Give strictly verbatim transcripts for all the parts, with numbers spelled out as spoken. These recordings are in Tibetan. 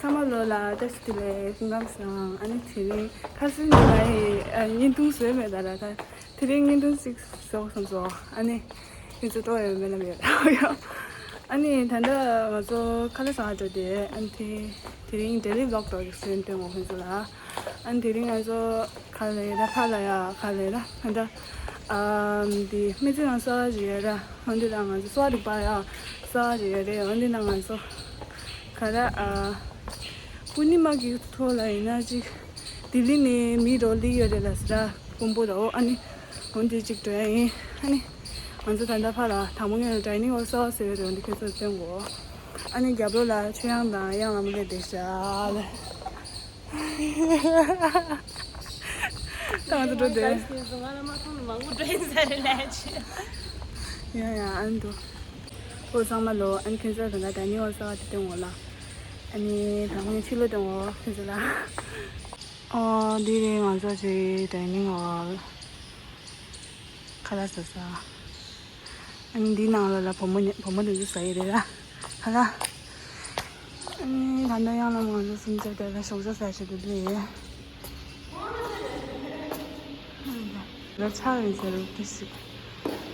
ཚང་མ་ལོ་ལ་བཀྲ་ཤིས་བདེ་ལེགས། སྐུ་ཁམས་བཟང་། ཨ་ནི་དེ་རིང་ཁ་སང་ཉིན་ལ་ཡི་ཨ་བརྙན་ཐུང་བཟོས་མེད་ད་ར། ད་དེ་རིང་བརྙན་ཐུང་ཅིག་བཟོ་བསམ་སོང་། ཨ་ནི་ཁྱེད་ཚོ་སྤྲོ་ཡོད་མེད་ལ་མི་ཡོད་ད་ཡོད། ཨ་ནི་ད་ལྟ་ང་ཚོ་ཁ་ལག་ཟ་བར་འགྲོ་དེ། ཨ་ནི་དེ་དེ་རིང་daily vlog་འདྲ་ཞིག་བཟོས་སྟོན་གོ་ཁྱེད་ཚོ་ལ། ཨ་ནི་དེ་རིང་ང་ཚོ་ག་ལ་ཡོད་ར། ཕ་ལ་ཡ་ག་ལ་ཡོད་ར། ད་ལྟ་ཨམ་དེ་སྨན་རྩིས་ཁང་གསར་པ་ཞིག་ཡོད་ར། འོན་ཏེ་ད་ང་ཚོ་གསོ་བ་རིག་པ་ཡ་གསར་པ་ཞིག་ཡོད་རེད། འོན་ཏེ་ད་ང་ཚོ་ག་ར་ཨ། པུར་ནི་མ་གི་ཐོག་ལ་ཡིན་ན་ཅིག་ལྡི་ལི་ནས་མི་རོ་ལི་ཡོད་རེད་ལ་ཟེར་ར། དཔོན་པོ་ར། ཨོ་ཨ་ནི་འོན་ཏེ་ཅིག་འགྲོ་ཡ་ཡིན། ཨ་ནི་ང་ཚོ་ད་ལྟ་ཕ་ལ་དང་པོ་ངས་dining hall གསར་པ་ཟེར་བའི་རོ་འདི་ཁྱེད་ཚོར་སྟོན་གོ། ཨ་ནི་རྒྱབ་ལོགས་ལ་ཆོས་དབྱངས་དང་དབྱངས་ལྷ་མོ་སླེབས་བསྡད་ཤག་ལ། ད་ང་ཚོ་འགྲོ་དེ། ང་ལ་མ་མཐོང་ནས་མང་པོ་འགྲོ་ཡིན་ས་རེད་ལས་ཆེ། ཡ་ཡ་ཨ་ནི་འདུག་ཨོ་ཚང་མ་ལོ། ཨ་ནི་ཁྱེད་ཚོ་ད་ལྟ་dining hall གསར་པ་དེ་སྟོན་གོ་ལ། ཨ་ནི་དང་པོ་ངས་ཕྱི་ལོགས་སྟོན་གོ་ཁྱེད་ཚོ་ལ། ཨོ་འདི་རེད་ང་ཚོ་ཚོའི་dining hall། ཁ་ལག་ཟ་ས། ཨ་ནི་འདིའི་ནང་ལ་ལ་བུ་མོ་ཉ- བུ་མོ་དེ་ཚོ་ཟ་ཡི་རེད་ལ། ཧ་ལ། ཨ་ནི་ད་ལྟ་དབྱངས་ལྷ་མོ་ང་ཚོ་གསུམ་ཆ་དེ་ལ་ཞོགས་ཇ་ཟ་བྱེད་དུ་སླེབས་ཡོད། ལ་ཆགས་ཡོད་ཟེར་རོ་དེ་ཞིག་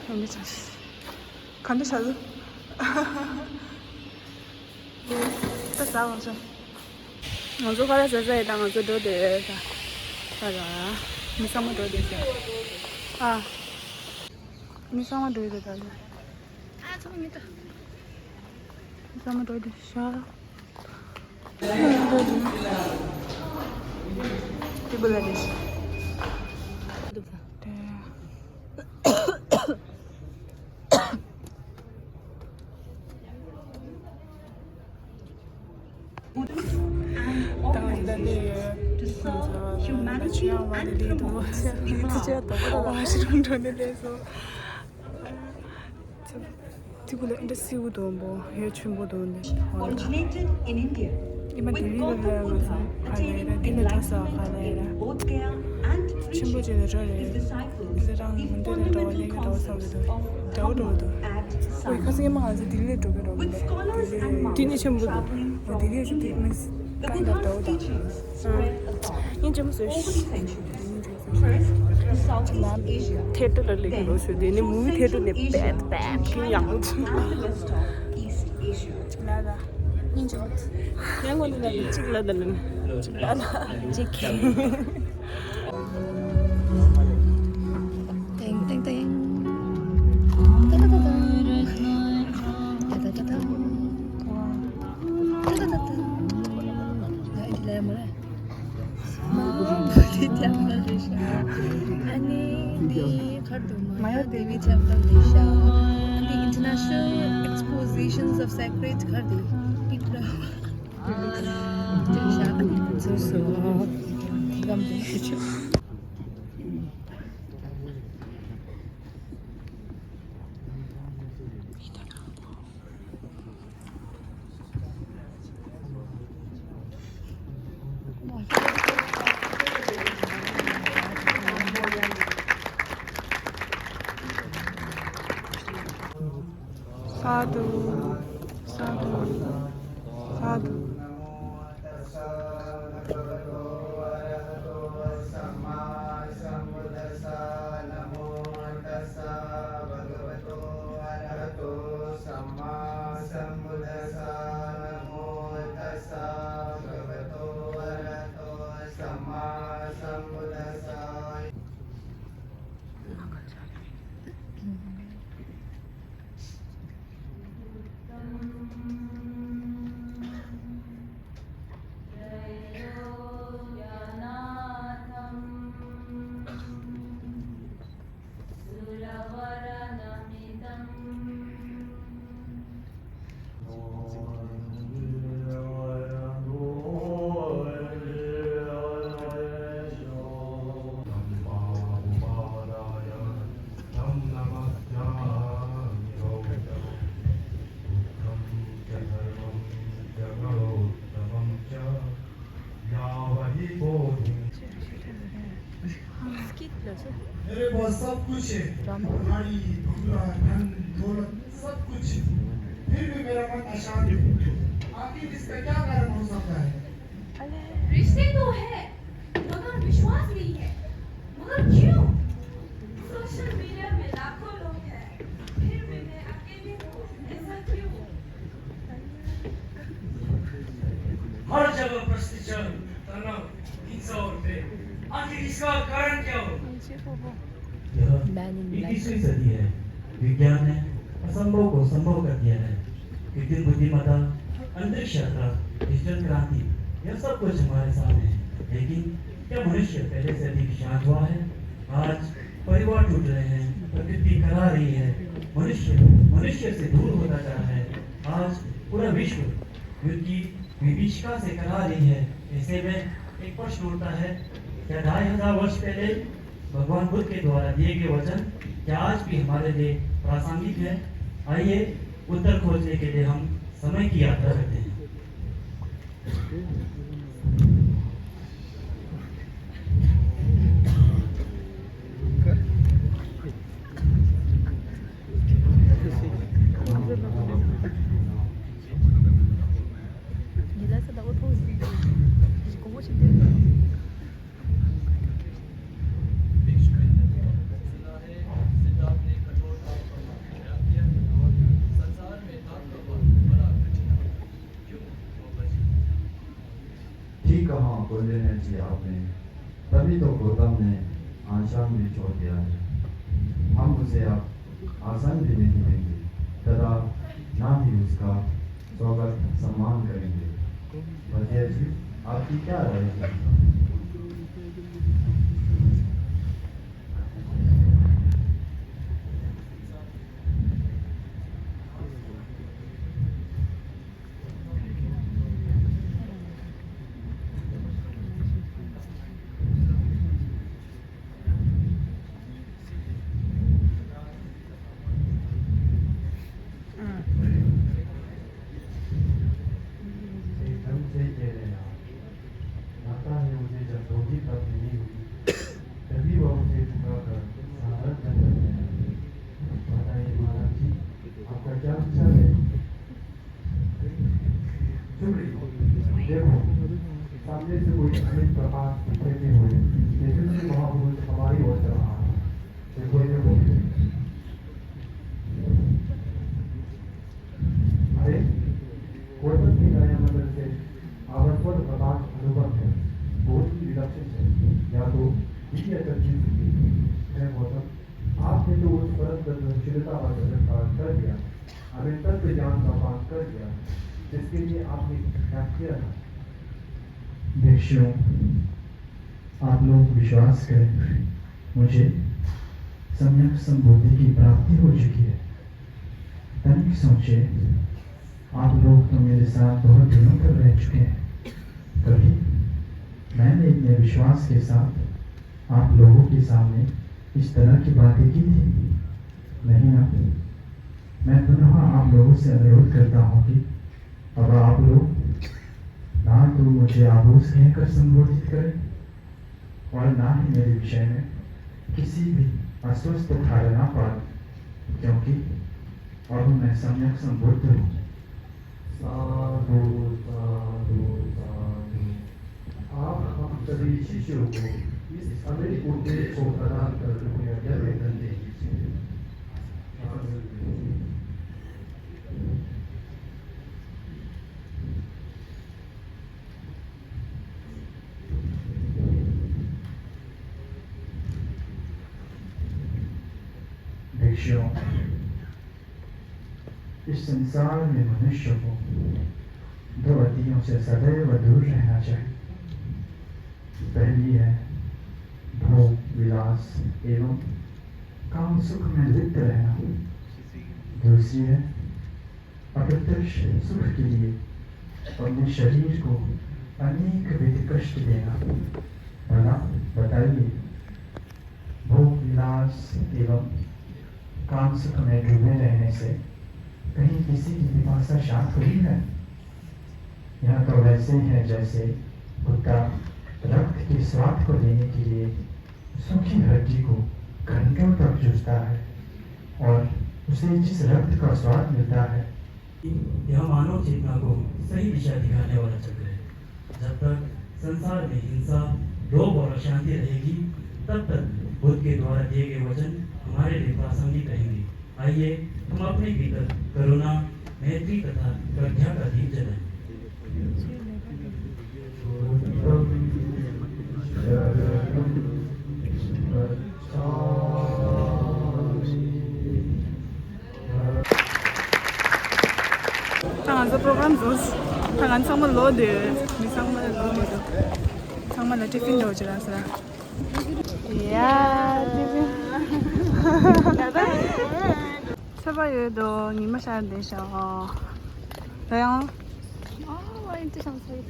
ཡོང་གི་ཆགས་ཤིག་ག་འདྲ་ཆགས་འདུག་ད་ཟ་བར་ཆ། ང་ཚོ་ཁ་ལག་ཟ་ཟ་ཡི་ད་ང་ཚོ་འགྲོ་བསྡད་ཡོད་ད། ད་ར། མི་ཚང་མ་འགྲོ་བསྡད་ཤག་ཨ། མི་ཚང་མ་འགྲོ་ཡི་ད་ད་ལོ། ཨ་ཚང་མ་མི་ད། མི་ཚང་མ་འགྲོ་བསྡད་ཤག་ཚང་མ་འགྲོ་བསྡད། ཏི་གུ་ལ་བསྡད་ཤག་ཏེ། ད་ང་ཚོ་ད་ལྟ་ཡོད། ང་ཚོ་ཆུ་ཡང་བ་ལི་ལི་འདུག་ཆུ་ཆུ་ཆུ་དོག་པོ་དང་བ་ཞིག་རང་འགྲོ་ནས་སླེབས་སོང་། ཐིག་པོ་ལ་འདི་སེའུ་དོམ་པོ་ཡོད་ཆེན་པོ་དོམ་འདི་ཧོ། Originated in India, ཨི་མ་with དེ་རིང་ལ་Gopal ལ་ང་ཚོ་Buddha ཕ་ལ་ཡ་attaining ར་འདི་ལ་འགྲོ་ས་enlightenment ཕ་ལ་ཡ་in ར། Bodh Gaya and ཆེན་པོ་Tripura, ཅིག་ལ་འགྲོ་རེད། his disciples, འདི་རང་the མི་འདི་ལ་འགྲོ་བ་fundamental ལས་ཀ་འགྲོ་བསམ་གྱི་འདུག concepts of འདྲ་བོ་འགྲོ་Dhamma བ་འདུག and ཨོ་ཡི་ཁ་Sangha. སང་ཨི་མ་ང་ཚོ་ལྡི་ལི་འགྲོ་གི་འགྲོ་གི་With རེད། scholars ལྡི་ལི་and monks འདི་ནས་ཆེན་པོ་འདུག traveling འོ་ལྡི་ལི་ཆེན་པོ་འདི་མི་the ཀ་འདྲ་འདྲ་བོ་Buddha's དང་teachings spread abroad ཨིན་ཆེན་པོ་བཟོས། over the centuries. First to Southeast Asia, ཐེ་ཏུ་ལ་ལི་གི་རོ་ཞུ་དེ་ནི་མུ་མི་ཐེ་ཏུ་ནི་པད་པད་ཀི་ཡང་མོ་ཚུ། And the rest of East Asia. ལ་ལ། ཉིན་ཅིག་ཡང་ངོ་ནི་ལ་ལི་ཅིག་ལ་ལ་ལ་ཅིག་ལ་ལ་ཅིག་ཏེང་ཏེང་ཏེང་། ཏ་ཏ་ཏ་ཏ། ཏ་ཏ་ཏ་ཏ། ཏ་ཏ་ཏ་ཏ། ཡ་ཨི་ལ་མ་རེད། མ་ཧཱ་བོ་དྷི་temple རེད་ཤག་ཨ་ནི་འདི་གར་དུ་མ་ཧཱ་དེ་བི་temple རེད་ཤག་ཨ་ནི་International Expositions of Sacred གར་དེ་པིག་ར་རེད་ཤག་ཨ་ནི་ཚོ་སོ་གམ་དེ། साधु, साधु, साधु। मेरे पास सब कुछ है, गाड़ी, बंगला, धन, दौलत, सब कुछ है। फिर भी मेरा मन अशांत है। आखिर इसका क्या कारण हो सकता है? हर जगह भ्रष्टाचार, तनाव, हिंसा और भय। आखिर इसका कारण क्या हो? यह इक्कीसवीं सदी है। विज्ञान ने असंभव को संभव कर दिया है। कृत्रिम बुद्धिमत्ता, अंतरिक्ष यात्रा, डिजिटल क्रांति, यह सब कुछ हमारे सामने है। लेकिन क्या मनुष्य पहले से अधिक शांत हुआ है? आज परिवार टूट रहे हैं, प्रकृति कराह रही है, मनुष्य मनुष्य से दूर होता जा रहा है। आज पूरा विश्व युद्ध की विभीषिका से कराह रही है। ऐसे में एक प्रश्न उठता है, क्या ढाई हजार वर्ष पहले भगवान बुद्ध के द्वारा दिए गए वचन क्या आज भी हमारे लिए प्रासंगिक है? आइए, उत्तर खोजने के लिए हम समय की यात्रा करते हैं। ठीक कहा कुंडलिनी जी आपने, तभी तो गौतम ने अनशन भी छोड़ दिया है। हम उसे अब आसन भी नहीं देंगे तथा ना ही उसका स्वागत सम्मान करेंगे। वजिया जी, आपकी क्या राय है? एकदम सही कह रहे हैं आप। माता ने उसे जब बोधी प्राप्त नहीं हुई, तभी वह उसे झुकाकर साधारण जन्म में आई। बताइए महाराज जी, आपका क्या विचार है? चुप रहिए। देखो, सामने से कोई अमित प्रकाश बिखरते हुए तेजस्वी महापुरुष हमारी ओर चल रहा है। देखो, देखो। अरे, गौतम की दया मंदिर से आवर्तन प्रकाश अनुपम है, बहुत ही विलक्षण है, या तो दिव्य शक्ति से। है गौतम, आपने तो उस परम तत्व शिलता और जगत का कर दिया, हमें तत्व ज्ञान का पान कर दिया, जिसके लिए आपने त्याग किया था। भिक्षुओं, आप लोग विश्वास करें, मुझे सम्यक संबोधि की प्राप्ति हो चुकी है। तनिक सोचें, आप लोग तो मेरे साथ बहुत दिनों तक रह चुके हैं। कभी मैंने इतने विश्वास के साथ आप लोगों के सामने इस तरह की बातें की थी? नहीं ना? मैं पुनः आप लोगों से अनुरोध करता हूँ कि अब आप लोग ना तो मुझे आबूस कहकर संबोधित करें और ना ही मेरे विषय में किसी भी अस्वस्थ धारणा पालें, क्योंकि अब मैं सम्यक संबुद्ध हूँ। साधु, साधु, साधु। आप हम सभी शिष्यों को इस अमिट उपदेश को प्रदान कर कृपया धन्य कर दीजिए। भिक्षुओं, इस संसार में मनुष्य को दो अतियों से सदैव दूर रहना चाहिए। पहली है भोग विलास एवं काम सुख में लिप्त रहना। दूसरी है अप्रत्यक्ष सुख के लिए अपने शरीर को अनेक विध कष्ट देना। भला बताइए, भोग विलास एवं काम सुख में डूबे रहने से कहीं किसी की पिपासा शांत हुई है? यह तो वैसे ही है जैसे कुत्ता रक्त के स्वाद को लेने के लिए सूखी हड्डी को घंटों तक चूसता है और उसे जिस रक्त का स्वाद मिलता है। यह मानव चेतना को सही दिशा दिखाने वाला चक्र है। जब तक संसार में हिंसा, लोभ और अशांति रहेगी, तब तक बुद्ध के द्वारा दिए गए वचन हमारे लिए प्रासंगिक रहेंगे। आइए, हम अपने भीतर करुणा, मैत्री तथा प्रज्ञा का दीप जलाएं। པོ་རོག་རམ་བཟོས། ད་ང་ཚང་མ་ལོག་སྡོད། མི་ཚང་མ་ལོག་མི་འདུག་ཚང་མ་ལ་ཏི་ཕིན་འདྲ་བོ་ཅིག་རག་སོང་། ཡ། ཏི་ཕིན། ཚོད་དཔག་ཡོད་དོ། ཉི་མ་ཤར་བསྡད་ཤག་ད་ཡང་། ཨ་ཨ་ཡིན་ཏི་ཤང་ཚོ་ཡིན།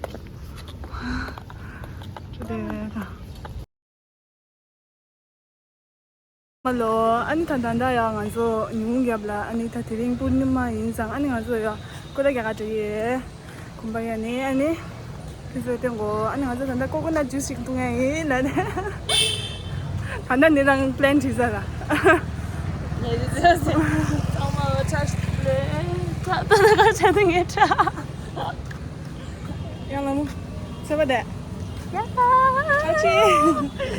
ཅི་དེ་ད། མ་ལོ། ཨ་ནི་ད་ད་ད་ཡ་ང་ཚོ་ཉིན་གུང་རྒྱབ་ལ། ཨ་ནི་ད་དེ་རིང་པུར་ནི་མ་ཡིན་ཙང་། ཨ་ནི་ང་ཚོ་ཡ་སྐོར་ར་རྒྱག་ག་འགྲོ་ཡི། གོམ་པ་ཡ་ནི། ཨ་ནི་ཁྱོད་ཚོ་སྟོན་གོ། ཨ་ནི་ང་ཚོ་ད་ད་ཀོ་ཀོ་ནཊ་ཇུས་ཞིག་འཐུང་ཡ་ཡིན་ན་ནི། ད་ད་ནི་རང་པི་ལན་བྲིས་ཚར་ར། ངས་རི་ཚོད་ཟེར། ཚང་མ་ལ་ཁྲ་ཞིག་ལས། ད་ད་ད་ཁ་ཆེ་དུ་ངས་ཁྲ། ཡང་ལ་མོ། ཚེ་བ་དེ། ཡ། ཨ་ཅེ།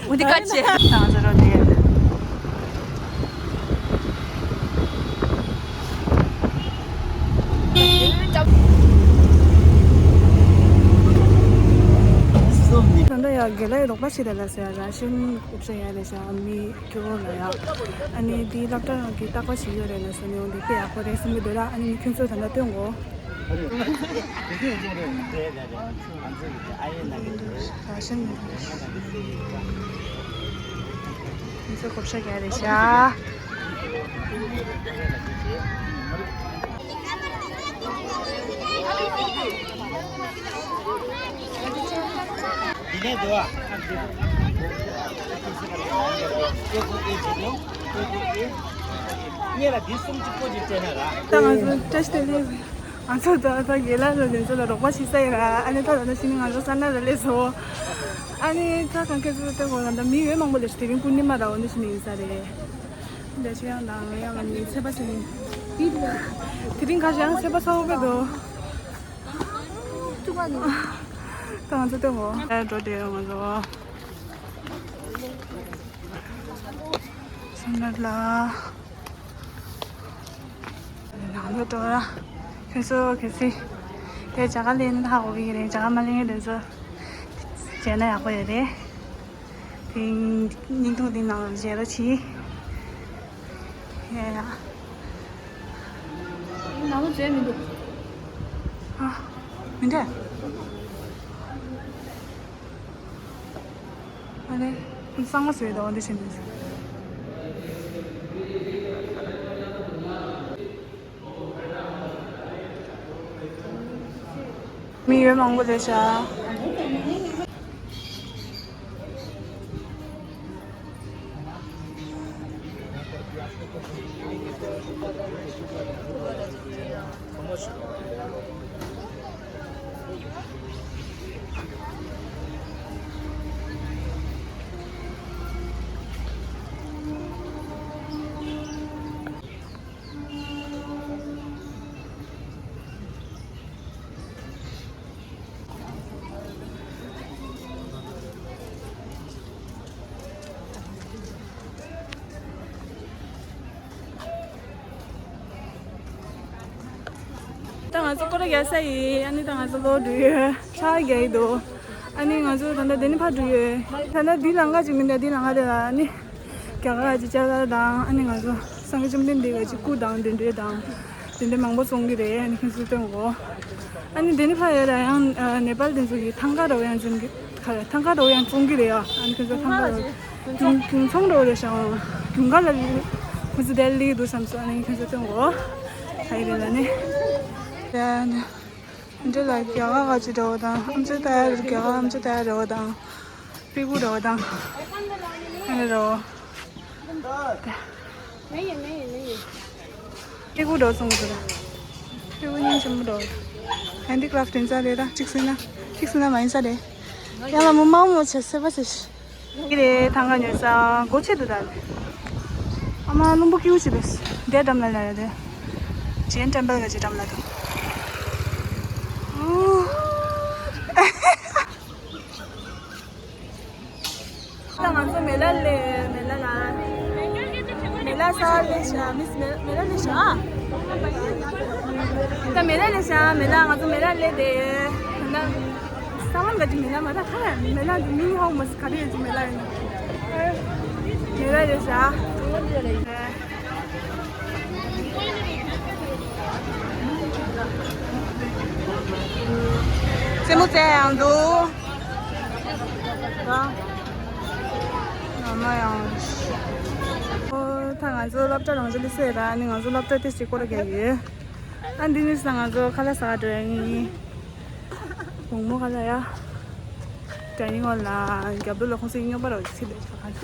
འོ་དེ་ཀ་ཅེ། ད་ང་ཚོ་རོ་དེ་ཡ་དེ། ད་ལྟ་ཡ་དགེ་ལགས་རོགས་པ་བྱེད་དེ་ལ་ཟེར་ར་ཤིན་ཨུབ་ཤ་ཡ་རེ་ཤ་མི་སྐྱོ་བོ་ལ་ཡ། ཨ་ནི་དེའི་སློབ་གྲྭ་གི་རྟག་པར་བྱེད་ཡོད་རེད་ལ་ཟེར་ནས། འོ་དེ་དཔེ་ཡག་པོ་རེད་བསམ་གི་འདུག་ར། ཨ་ནི་ཁྱོད་ཚོ་ད་ལྟ་སྟོན་གོ། ད་ང་ཚོ་བཀྲ་ཤིས་བདེ་ལེགས། ང་ཚོ་ད་ལྟ་དགེ་ལགས་ལ་དེ་ཚོ་ལ་རོགས་པ་བྱེད་ས་ཡིན་ར། ཨ་ནི་ད་ད་ལྟ་ཕྱིན་ནས་ང་ཚོ་ས་ན་ལ་སླེབས་སོང་། ཨ་ནི་ད་གང་ག་ཚོད་ལྟ་དགོས་ན། ད་མི་ཡོད་མང་པོ་ལས་དེ་རིང་པུར་ནི་མ་ར། འོ་ནི་ཕྱིན་ནས་ཡིན་ས་རེད། འདི་ཕྱི་ཡང་དང་ཡང་ནི་ཚེས་པ་ཕྱིན་ནས། དེ་རིང་ཁ་ཤས་ཡང་ཚེས་པ་ཚ་བོ་བས་དོ། ད་ང་ཚོ་ལྟ་དགོས། ཨ་འགྲོ་དེ་ང་ཚོ། སེམས་ལ་ལ། ནང་དུ་འགྲོ་ར། ཁྱོད་ཚོ་གལ་སྲིད་དེ་རྒྱ་གར་ལེན་ཧ་གོ་གི་རེད། རྒྱ་གར་མ་ལེན་གི་དེ་ཚོ་བྱས་ན་ཡག་པོ་ཡོད་རེད། དེ་བརྙན་ཐུང་འདི་ནང་ལ་མཇལ་རོགས་གྱིས། ཡ་ཡ། ནང་ལ་མཇལ་མི་འདུག་ཨ། མི་འདུག་ཨ་ལེ། གསང་བ་བཟོས་དང་འདི་བྱས་ནས། མི་ཡོད་མང་པོ་རེད་ཤག་ད་ང་ཚོ་སྐོར་ར་རྒྱག་ས་ཡིན། ཨ་ནི་ད་ང་ཚོ་ལོག་འགྲོ་ཡོད། ཆར་རྒྱག་གི་འདུག་ཨ་ནི་ང་ཚོ་ད་ལྟ་འདི་ནས་ཕར་འགྲོ་ཡོད། ད་ལྟ་འདི་ལམ་ཁ་ཅིག་མི་འདུག་འདི་ལམ་ཁ་དེ་ལ་ཨ་ནི་རྒྱ་གར་གྱི་ཅ་ལག་དང་། ཨ་ནི་ང་ཚོ་སངས་རྒྱས་བཅོམ་ལྡན་འདས་ཀྱི་སྐུ་དང་དེ་འདྲ་དང་། དེ་འདྲ་མང་པོ་བཙོང་གི་རེད། ཨ་ནི་ཁྱོད་ཚོ་སྟོན་གོ། ཨ་ནི་དེ་ནི་ཕ་ཡོད་ལ་ཡང་ཨ་ནེ་པཱལ་དེ་ཚོ་གི་ཐང་ག་རོ་ཡང་བཙོང་གི། ཁ་ཐང་ག་རོ་ཡང་བཙོང་གི་རེད་ཨ། ཨ་ནི་ཁྱོད་ཚོ་ཐང་ག་རོ་གྱོང་གྱོང་ཚོང་རོ་རེད་ཤག་གྱོང་ག་ལ་ཁོ་ཚོ་དེ་ལི་འདུག་བསམ་སོང་། ཨ་ནི་ཁྱོད་ཚོ་སྟོན་གོ། ཕ་ཡི་རེད་ལ་ནི། ཡ་ནི་འདི་ལ་རྒྱ་གར་ག་ཅི་འདྲ་བོ་དང་། ཨམ་ཅོག་ལྟ་ཡ། རྒྱ་གར་ཨམ་ཅོག་ལྟ་ཡ་འདྲ་བོ་དང་། སྤྲེའུ་འདྲ་བོ་དང་། ཨ་ནི་རོ། སྤྲེའུ་འདྲ་བོ་བཙོང་གི་འདུག་ད། སྤྲེའུ་སྙིང་རྗེ་མོ་འདྲ་བོ། ཧེན་ཌི་ཀ་རབ་ཊི་ཡིན་ས་རེད་ད། གཅིག་བཟོས་ན། གཅིག་བཟོས་ན་མ་ཡིན་ས་རེད། ཡང་ལ་མོ་མང་མོ་བྱས་སེ་བ་བྱས། འདི་རེད་ཐང་ག་ཉོ་ས། སྒོ་ཕྱེ་འདུག་ད། ཨ་མ་རླུང་བུ་སྐྱིད་པོ་ཅིག་རེད། དེ་འགྲམ་ལ་ལ་རེད། ཇེན་ཊེམ་པལ་གྱི་འགྲམ་ལ་འདུག་ད་ང་ཚོ་མེ་ལ་ལ། མེ་ལ་ལ། མེ་ལ་ས་ལ་ཤ། མི་མེ་མེ་ལ་ལ་ཤ། ད་མེ་ལ་ལ་ཤ། མེ་ལ། ང་ཚོ་མེ་ལ་ལ་དེ། ད་ས་བོན་ག་ཅི་མེ་ལ་མ་ད་ཁ་མེ་ལ་དེ་མིང་ཧོ་མོ་ག་རེ་ཡོད་ཅི་མེ་ལ་ཡིན། མེ་ལ་ལ་ཤ། རྩེད་མོ་རྩེ་ཡང་འདུག་ང་མ་ཡང་། ཨོ། ད་ང་ཚོ་སློབ་གྲྭ་རང་ཆུ་ལི་སེ་ར་ནི་ང་ཚོ་སློབ་གྲྭ་ཏི་སི་སྐོར་ར་རྒྱག་ཡོད། ཨ་འདི་ནི་ས་ང་ཚོ་ཁ་ལག་ཟ་ག་འགྲོ་ཡ་ཡིན། བུ་མོ་ཁ་ལག་ཡ། ད་ནི་ང་ལ་རྒྱབ་ལོ་ལ་ཁོང་ཚོའི་སྨྱོན་པ་ར་ཅི་ལས་ཆ་ཁ་ལ།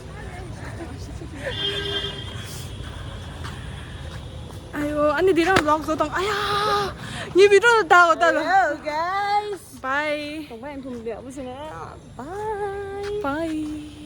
ཨ་ཡོ། ཨ་ནི་འདི་རང་ལོག་བཟོ་དང་། ཨ་ཡ། ངའི་བི་ཌིའོ་ལ་ལྟ་འོ་ད་ལ། Hello guys. Bye. Bye. Bye. Bye. Bye.